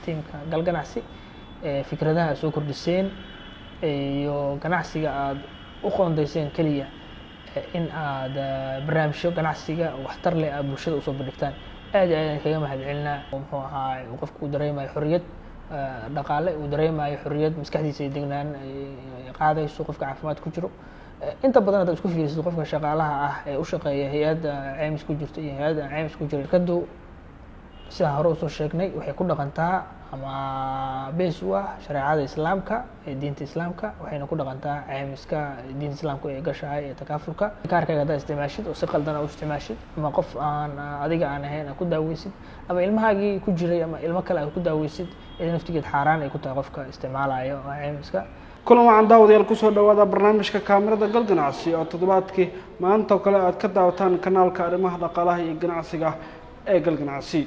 Tiimka Gal Ganacsi, fikradaha aad soo kordhiseen iyo ganacsiga aada u qoondeyseen keliya in aad barnaamijyo ganacsiga waxtar leh aad bulshada usoo bandhigtaan, aad iyo aad aan kaga mahad celinaa. Muxuu ahaa, qofku uu dareemayo xorriyad dhaqaale, uu dareemayo xorriyad maskaxdiisa ay degnaan ay qaadayso, qofka caafimaad ku jiro. Inta badan haddaad isku fiirisid qofka shaqaalaha ah ee u shaqeeya hay-adda caymis ku jirta iyo hay-adda aan caymis ku jirin, shirkaddu sidaan hore usoo sheegnay waxay ku dhaqantaa ama base u ah shareecada Islaamka ee diinta Islaamka, waxayna ku dhaqantaa caymiska diinta Islaamka ee gashahay ee takaafulka. Kaarkaaga haddaad isticmaashid oo si qaldan aa u isticmaashid, ama qof aan adiga aan ahayn aad ku daaweysid, ama ilmahaagii ku jiray ama ilmo kale aad ku daaweysid, iyada naftigeed xaaraan ay ku tahay qofka isticmaalayo caymiska. Kulan wacan, daawadayaal. Kusoo dhawaada barnaamijka Kaamirada Gal Ganacsi oo toddobaadkii maanta oo kale aad ka daawataan kanaalka arrimaha dhaqaalaha iyo ganacsiga ee Gal Ganacsi.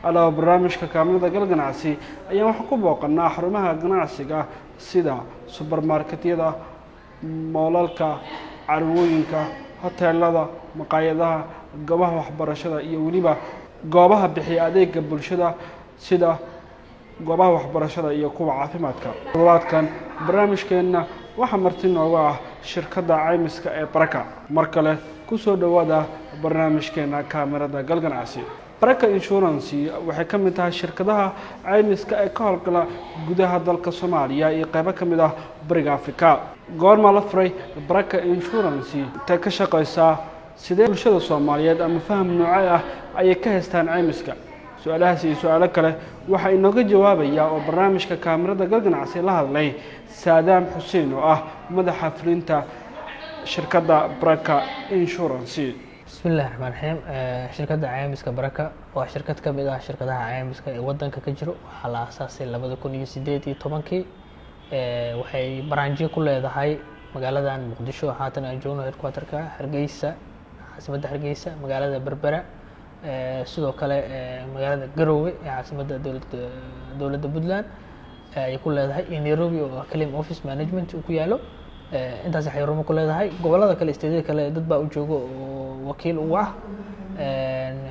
Alaba barnaamijka Kaamirada Gal Ganacsi ayaan waxaan ku booqanaa xarumaha ganacsiga sida subermarketyada, moolalka, carwooyinka, hoteelada, maqaayadaha, goobaha waxbarashada iyo weliba goobaha bixiya adeega bulshada sida goobaha waxbarashada iyo kuwa caafimaadka. Toddobaadkan barnaamijkeenna waxaa marti nooga ah shirkadda caymiska ee Baraka. Mar kale kusoo dhowaada barnaamijkeena Kaamirada Gal Ganacsi. Baraka Insurance waxay ka mid tahay shirkadaha caymiska ee ka howlgala gudaha dalka Soomaaliya iyo qeybo ka mid ah Bariga Africa. Goormaa la furay Baraka Insurance? Intee ka shaqeysaa? Sidee bulshada Soomaaliyeed ama faham noocee ah ayay ka haystaan caymiska? Su-aalahaas iyo su-aalo kale waxaa inooga jawaabaya oo barnaamijka Kaamirada Gal Ganacsi la hadlay Saadaam Xuseen oo ah madaxa fulinta shirkadda Baraka Insurance. Bismi illahi raxmaan raxiim. Shirkadda caymiska Baraka waa shirkad ka mid ah shirkadaha caymiska ee wadanka ka jiro. Waxaa la aasaasay 2018-kii. Waxay branchyo ku leedahay magaaladan Muqdisho haatan aan joogno headquarterka, Hargeysa, caasimadda Hargeysa, magaalada Berbera, sidoo kale magaalada Garowe ee caasimadda dowladda Puntland ayay ku leedahay, iyo Nairobi oo claim office management uu ku yaalo. Intaas xarumo ku leedahay. Gobolada kale, stateyada kale, dad baa u jooga oo wakiil ugu ah.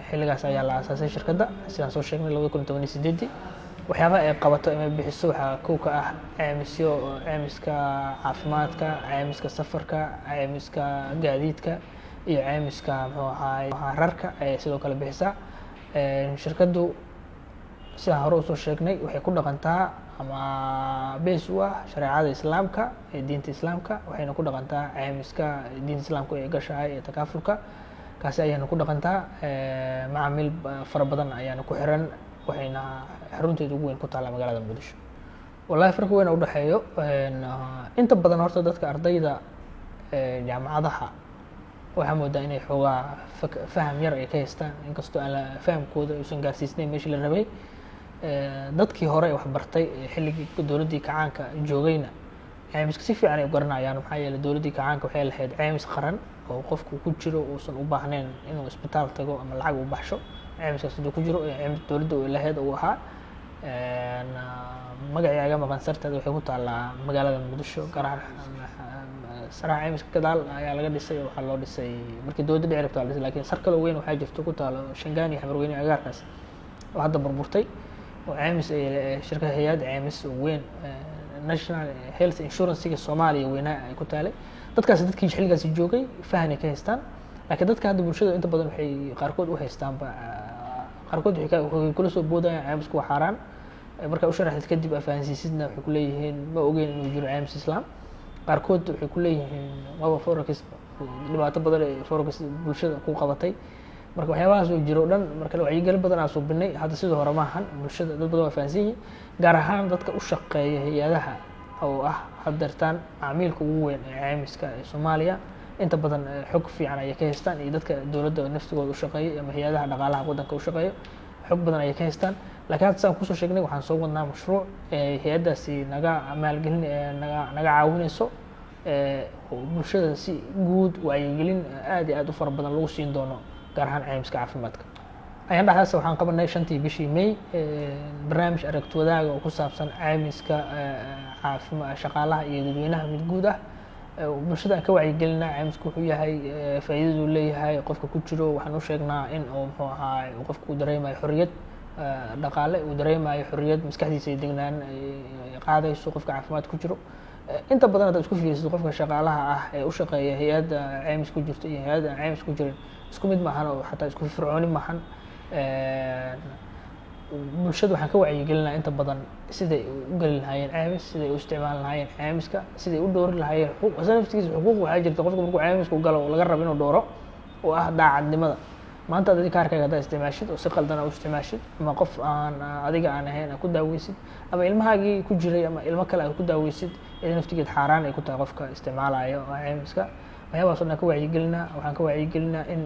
Xilligaas ayaa la aasaasay shirkadda, sidaan soo sheegnay, 2018-dii. Waxyaabaha ay qabato ama bixiso waxaa kow ka ah caymisyo: caymiska caafimaadka, caymiska safarka, caymiska gaadiidka iyo caymiska, muxuu ahaay, rarka ayay sidoo kale bixisaa. Shirkaddu sidaan hore usoo sheegnay waxay ku dhaqantaa ama base u ah shareecada Islaamka ee diinta Islaamka, waxayna ku dhaqantaa caymiska diinta Islaamka ee gashahay ee takaafulka. Kaasi ayaana ku dhaqantaa. Macaamiil fara badan ayaana ku xiran, waxayna xarunteeda ugu weyn ku taallaa magaalada Muqdisho. Wallahi, farqi weyn udhexeeyo. Inta badan horta dadka ardayda jaamacadaha waxaa moodaa inay xoogaa faham yar ay ka haystaan, inkastoo aan fahamkooda uusan gaarsiisnayn meeshii la rabay. Dadkii hore ee waxbartay xilligii dowladdii kacaanka joogayna caymiska si fiican ay u garanayaan, maxaa yeeley dowladdii kacaanka waxay lahayd caymis qaran oo qofku ku jiro uusan u baahnayn inuu isbitaal tago ama lacag u baxsho, caymiskaas haduu ku jiro caymis dowladda lahayd uu ahaa. Magacii aga maqan, sarteeda waxay ku taallaa magaalada Muqdisho, gaar ahaan saraha caymiska gadaal ayaa laga dhisay. Waxaa loo dhisay markii dowladda dhici rabta la dhisay, lakin sar kaloo weyn waxaa jirto ku taalo Shangaani, Xamarweyne agaarkaas, oo hadda burburtay, oo caymis shirkad hay-ad caymis oo weyn, National Health Insurancega Soomaaliya weynaa ay ku taalay. Dadkaasi, dadkii xilligaasi joogay, fahanay ka haystaan, laakiin dadka hadda bulshada inta badan waxay qaarkood u haystaanba, qaarkood waxay kula soo boodayaan caymisku waa xaaraan. Markaa u sharaxdid kadib aa fahansiisidna, waxay kuleeyihiin ma ogeyn inuu jiro caymis Islaam. Qaarkood waxay kuleeyihiin maba forex, dhibaato badan ee forex bulshada ku qabatay. Marka waxyaabahaas oo jiro o dhan, marka wacyigelin badan aan suubinay, hadda sidii hore maahan. Bulshada dad badan waa fahansan yihin, gaar ahaan dadka u shaqeeya hay-adaha oo ah haddeertaan macmiilka ugu weyn ee caymiska ee Soomaaliya. Inta badan xog fiican ayay ka haystaan, iyo dadka dowladda naftigooda u shaqeeya ama hay-adaha dhaqaalaha waddanka u shaqeeyo, xog badan ayay ka haystaan. Lakiin hadda saan kusoo sheegnay, waxaan soo wadnaa mashruuc hay-addaasi naga maalgelin, naga caawineyso, bulshada si guud wacyigelin aad iyo aad u fara badan lagu siin doono, gaar ahaan caymiska caafimaadka. Ayaan dhexdaas waxaan qabanay 5-tii bishii May barnaamij aragti wadaaga oo ku saabsan caymiska caafima shaqaalaha iyo dadweynaha, mid guud ah, bulshada aan ka wacyigelinaa caymisku wuxuu yahay, faa'iidaduu leeyahay qofka ku jiro. Waxaan u sheegnaa in uu, muxuu ahaay, qofku uu dareemayo xorriyad. dhaqaale, uu dareemayo xorriyad, maskaxdiisa ay degnaan ay qaadayso, qofka caafimaad ku jiro. Inta badan haddaad isku fiirisid qofka shaqaalaha ah ee u shaqeeya hay-adda caymis ku jirta iyo hay-adda aan caymis ku jirin, isku mid maahan oo xataa isku fircooni maahan. Bulshada waxaan ka wacyigelinaa inta badan siday u geli lahaayeen caymis, siday u isticmaali lahaayeen caymiska, siday u dhowri lahaayeen xuquuq. Isla naftigiisa xuquuq waxaa jirta qofka markuu caymisku galo oo laga rabo inuu dhowro, oo ah daacadnimada. Maanta adiga kaarkaaga haddaad isticmaashid oo si qaldan aa u isticmaashid, ama qof aan adiga aan ahayn aad ku daaweysid, ama ilmahaagii ku jiray ama ilmo kale aad ku daaweysid, iyada naftigeed xaaraan ay ku tahay qofka isticmaalayo oo caymiska. Waxyaabahaas oo dhan ka wacyigelinaa. Waxaan ka wacyigelinaa in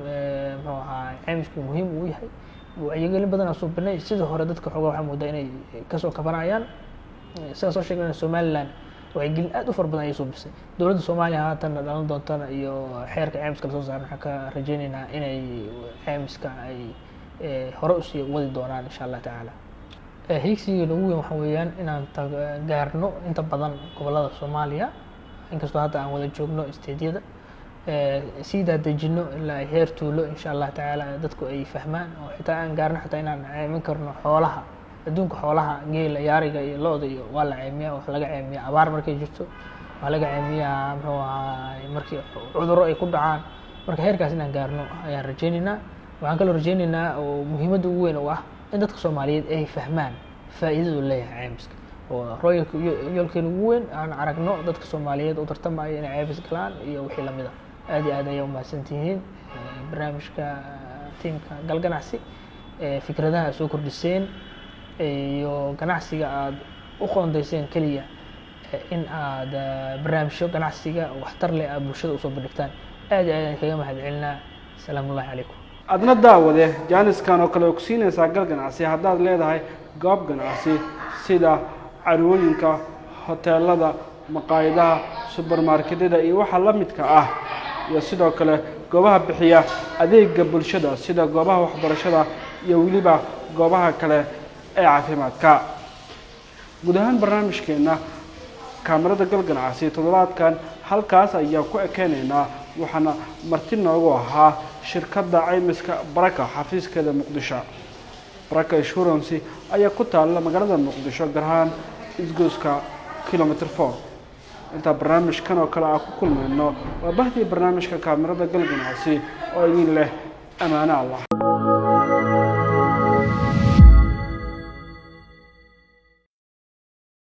muxuu ahaa caymisku muhiim uu yahay. Wacyigelin badan aan suubinay. Sidii hore dadka xoogaa waxaa moodaa inay kasoo kabanayaan. Sidaan soo sheegnay, Somaliland wacyigelin aad u fara badan ayay suubisay. Dowladda Soomaaliya haatanna dhalan doontana iyo xeerka caymiska lasoo saaran, waxaan ka rajeyneynaa inay caymiska ay hore usii wadi doonaan, insha Allah tacaala. Hiigsigeena ugu weyn waxaa weeyaan inaan gaarno inta badan gobollada Soomaaliya, inkastoo hadda aan wada joogno state-yada, sii daadejino ilaa ay heer tuulo, insha Allah tacaala, dadku ay fahmaan, oo xitaa aan gaarno xitaa inaan caymin karno xoolaha. Adduunka xoolaha, geela, yaariga iyo lo'da iyo waa la caymiyaa. Wax laga caymiyaa abaar markay jirto, waxaa laga caymiyaa muxuu ahaay markii cudurro ay ku dhacaan. Marka heerkaas inaan gaarno ayaan rajeyneynaa. Waxaan kaloo rajeyneynaa, oo muhiimadda ugu weyn oo ah, in dadka Soomaaliyeed ay fahmaan faa'iidadu leeyahay caymiska, oo royalka yoolkeena ugu weyn aan aragno dadka Soomaaliyeed u tartamaya inay caymis galaan iyo wixii lamid ah. Aad iyo aad ayaa umahadsan tihiin barnaamijka tiimka Gal Ganacsi, fikradaha aad soo kordhiseen iyo ganacsiga aad u qoondeyseen keliya in aad barnaamijyo ganacsiga waxtar leh aad bulshada usoo bandhigtaan. Aad iyo aad ayaan kaga mahad celinaa. Asalaamu ullahi calaykum. Adna daawade, jaaniskan oo kale oo ku siinaysaa Gal Ganacsi haddaad leedahay goob ganacsi sida carwooyinka, hoteelada, maqaayadaha, subermarketyada iyo waxa la midka ah, iyo sidoo kale goobaha bixiya adeega bulshada sida goobaha waxbarashada iyo weliba goobaha kale ee caafimaadka. Guud ahaan barnaamijkeena Kaamarada Gal Ganacsi toddobaadkan halkaas ayaan ku ekeenaynaa. Waxaana marti noogu ahaa shirkadda caymiska Baraka, xafiiskeeda Muqdisho. Baraka Insurance ayaa ku taalla magaalada Muqdisho, gaar ahaan isgoyska Kilometer 4. Intaa barnaamijkan oo kale aan ku kulmayno, waa bahdii barnaamijka Kaamirada Gal Ganacsi oo idin leh amaano Allah.